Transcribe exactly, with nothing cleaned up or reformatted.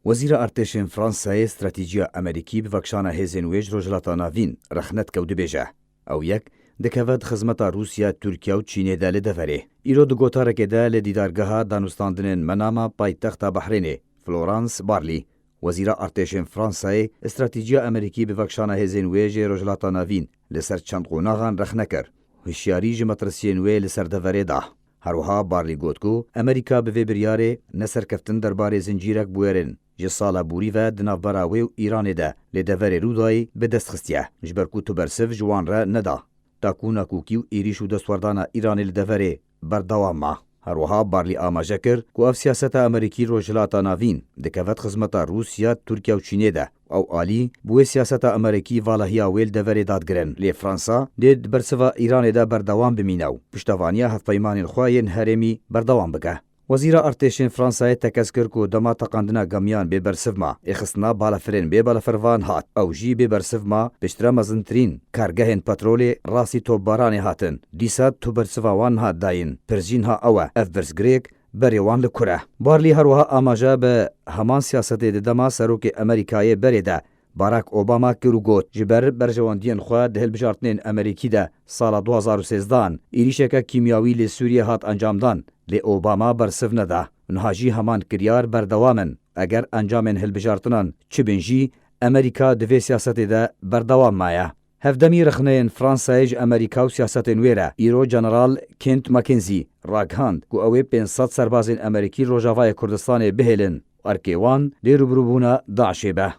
Wezîra Artêşên Fransayê stratejiya Amerîkî bi vekişana hêzên wê ji Rojhilata Navîn rexne dike û dibêje, ew yek dikeve di xizmeta Rûsya, Tirkiye û Çînê de li deverê. Îro di gotarekê de li dîdargeha danûstandinên Menama paytexta Behrênê, Florence Barley, Wezîra Artêşên Fransayê stratejiya Amerîkî bi vekişana hêzên wê ji Rojhilata Navîn li ser çend qonaxan rexne kir. Hişyarî ji metirsiyên wê li ser deverê da. Her wiha Barley got ku Amerîka bi vê biryarê ne serkeftin derbarê zincîrek bûyerên ji sala borî ve di navbera wê û Îranê de lê deverê Rûdayî bi dest xistiye, ji ber ku tu bersiv ji wan re neda. Taku nakokî û êrîş û destwerdana Îranê li deverê berdewam ma. Her wiha Barley amaje kir ku ev siyaseta Amerîkî Rojhilata Navîn dikeve di xizmeta Rûsya, Tirkiye û Çînê de. Ew alî bi wê siyaseta Amerîkî valahiya wê li deverê dadigirin. Lê Fransa dê di bersiva Îranê de berdewam bimîne û piştevaniya hevpeymanên xwe yên herêmî berdewam bike. Wezîra Artêşên Fransayê tekez kir ku dema teqandina gemiyan bê bersiv ma, êxistina balafirên bê balafirvan hat, ew jî bê bersiv ma, piştre mezintirîn kargehên petrolê rastî topbaranê hatin. Dîsa tu bersiva wan hat dayîn. Pirsgîn ha ew e, ev pirsgirêk berê wan li kur e? Barley her wiha amaje bi heman siyasetê di dema serokê Amerîkayê berê de Barack Obama kir û got, ji ber berjewendiyên xwe di hilbijartinên Amerîkî de sala du hazar û sêzdehan êrîşeke kîmyawî li Sûriyê hat encamdan, lê Obama bersiv neda. Niha jî heman kiryar berdewam in. Eger encamên hilbijartinan çi bin jî, Amerîka di vê siyasetê de berdewam maye. Hevdemî rexneyên Fransayê ji Amerîka û siyasetên wê re, îro General Kent McKenzie ragihand ku ew ê pênc sed serbazên Amerîkî Rojavayê Kurdistanê bihêlin û erkê wan dê rûbirûbûna DAIŞê be.